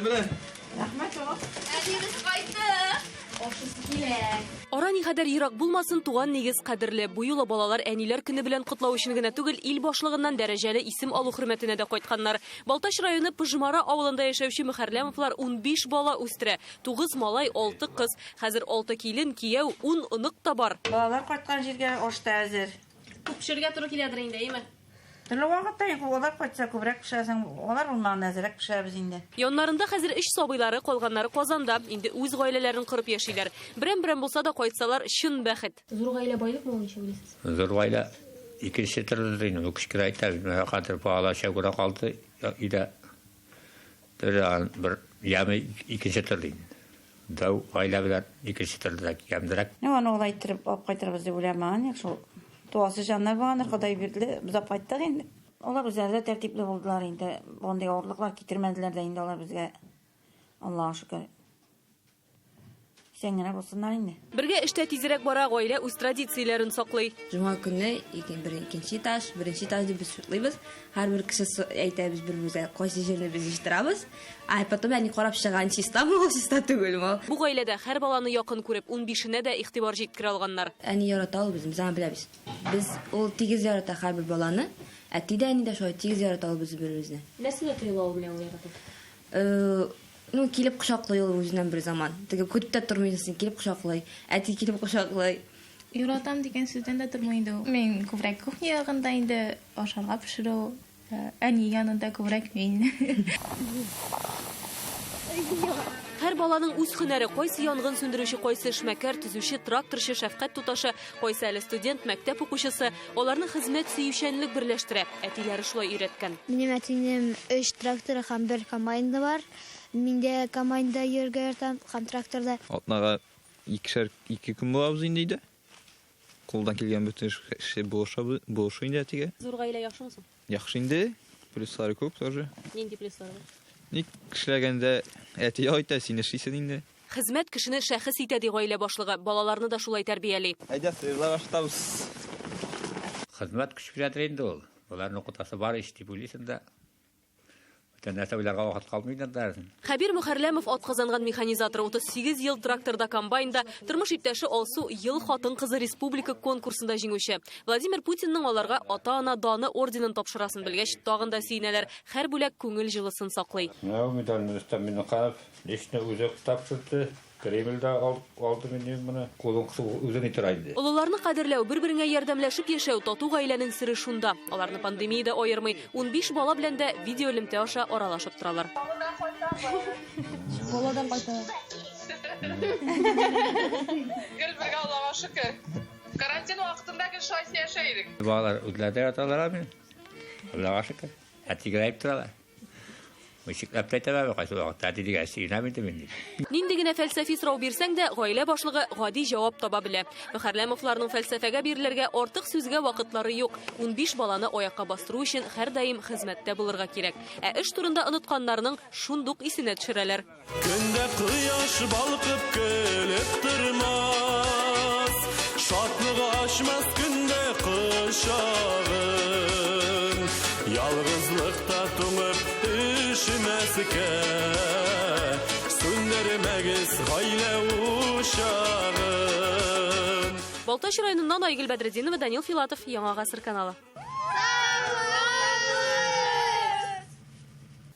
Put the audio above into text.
Бәйрәм белән! Рәхмәт, улым. Әниебез кайтты! Ашысы килә. Ара никадәр ерак булмасын, туган нигез кадерле. Бу юлы балалар әниләр көне белән котлау өчен генә түгел, ил башлыгыннан дәрәҗәле исем алу хөрмәтенә дә кайтканнар. Балтач районы Пыжмара авылында яшәүче Мөхәрләмовлар 15 бала үстерә. 9 малай, 6 кыз. Хәзер 6 килен, кияү, 10 онык та бар. Балалар кайткан җиргә аш та әзер. Күп пешерергә туры киләдер инде, әйеме? Төрле вакытта инде алар кайтса күбрәк пешерәсең, алар булмаганда әзрәк пешерәбез инде. Яннарында хәзер өч сабыйлары, калганнары Казанда. Инде үз гаиләләрен корып яшиләр. Берәм-берәм булса да кайтсалар, чын бәхет. Зур гаилә байлыкмы ул, ничек уйлыйсыз? Зур гаилә икенче төрледер инде. Бу кечкенә әйтәбез. Менә хәзер балалар чәү генә калды өйдә. Төрле аның бер яме икенче төрле инде. Дәү гаилә белән икенче төрлерәк, ямьлерәк. Ну, аны алай иттереп алып кайтырбыз дип уйламаган идек шул. Туасы җаннар булгандыр, Ходай бирде, без алып кайттык инде. Алар үзләре дә тәртипле булдылар инде. Андый авырлыклар китермәделәр дә инде алар безгә. Аллага шөкер. Исән генә булсыннар инде. Бергә эш тә тизрәк бара, гаилә үз традицияләрен саклый. Җомга көнне икенче этаж, беренче этаж дип без шутлыйбыз. Һәрбер кеше әйтәбез бер-беребезгә, кайсы җирне без җыештырабыз. Ә потом әни карап чыга, чистамы ул, чиста түгелме ул. Бу гаиләдә һәр баланы якын күреп, унбишенә дә игътибар җиткерә алганнар. Әни ярата ул безне, без аны беләбез. Без, ул тигез ярата һәрбер баланы. Әти дә, әни дә шулай тигез ярата ул без бер-беребезне. Нәрсәдә тоела ул менә ул ярату? Ну, килеп кочаклый ул үзеннән бер заман. Теге көтеп тә тормыйсың син, килеп кочаклый. Әти килеп кочаклый. Яратам дигән сүздән дә тормый инде ул. Мин күбрәк кухня ягында инде, ашарга пешерү, әни янында күбрәк мин. Һәр баланың үз һөнәре, кайсы янгын сүндерүче, кайсы эшмәкәр, төзүче, тракторчы, шәфкать туташы, кайсы әле студент, мәктәп укучысы. Аларны хезмәт сөючәнлек берләштерә. Әтиләре шулай өйрәткән. Минем әтинең өч тракторы һәм бер комбайны бар. Мин дә комбайнда йөрергә яратам һәм тракторда. Атнага икешәр ике көн булабыз инде өйдә. Кулдан килгән бөтен эше булыша, булышу инде әтигә. Зур гаилә яхшымы соң? Яхшы инде. Плюслары күп тоже. Нинди плюслары бар? Ник эшләгәндә әти ял итә, син эшлисең инде. Хезмәт кешене шәхес итә, ди гаилә башлыгы. Балаларны да шулай тәрбияли. Әйдә, сыерлар ашатабыз. Хезмәт көч бирәдер инде ул. Боларны укытасы бар ич дип уйлыйсың да. Бүтән нәрсә уйларга вакыт калмый инде анда. Хәбир Мөхәрләмов атказанган механизатор, 38 ел тракторда, комбайнда, тормыш иптәше Алсу Ел хатын-кызы республика конкурсында җиңүче. Владимир Путинның аларга Ата-ана даны орденын тапшырасын белгәч, тагын да сөенәләр. Һәр бүләк күңел җылысын саклый. Менә бу медальне Рөстәм Миңнеханов лично үзе тапшырды. Кремльдә алды минем моны. Кулын кысып үзең итер инде. Олыларны кадерләү, бер-береңә ярдәмләшеп яшәү, тату гаиләнең сере шунда. Аларны пандемия дә аермый. 15 бала белән дә видеоэлемтә аша аралашып торалар. Баладан кайта. Гел бергә, Аллага шөкер. Карантин вакытында гел шулай сөйләшә идек. Балалар үзләре дә яталар мин. Аллага шөкер. Әтигә әйтеп торалар. Ничекләп тә әйтәләр, кайсы вакытта әти дигәч, сөенәм инде мин дип. Нинди генә фәлсәфи сорау бирсәң дә, гаилә башлыгы гади җавап таба белә. Мөхәрләмовларның фәлсәфәгә бирелергә артык сүзгә вакытлары юк. 15 баланы аякка бастыру өчен һәрдаим хезмәттә булырга кирәк. Ә эш турында онытканнарның шундук исенә төшерәләр. Көндә кояш балкып көлеп тормас, шатлыгы ачмас көндә кочагын. Ялгызлыкта туңып өшемәскә, сүндермәгез гаилә учагын. Балтач районыннан Айгөл Бәдретдинова, Данил Филатов, Яңа Гасыр каналы.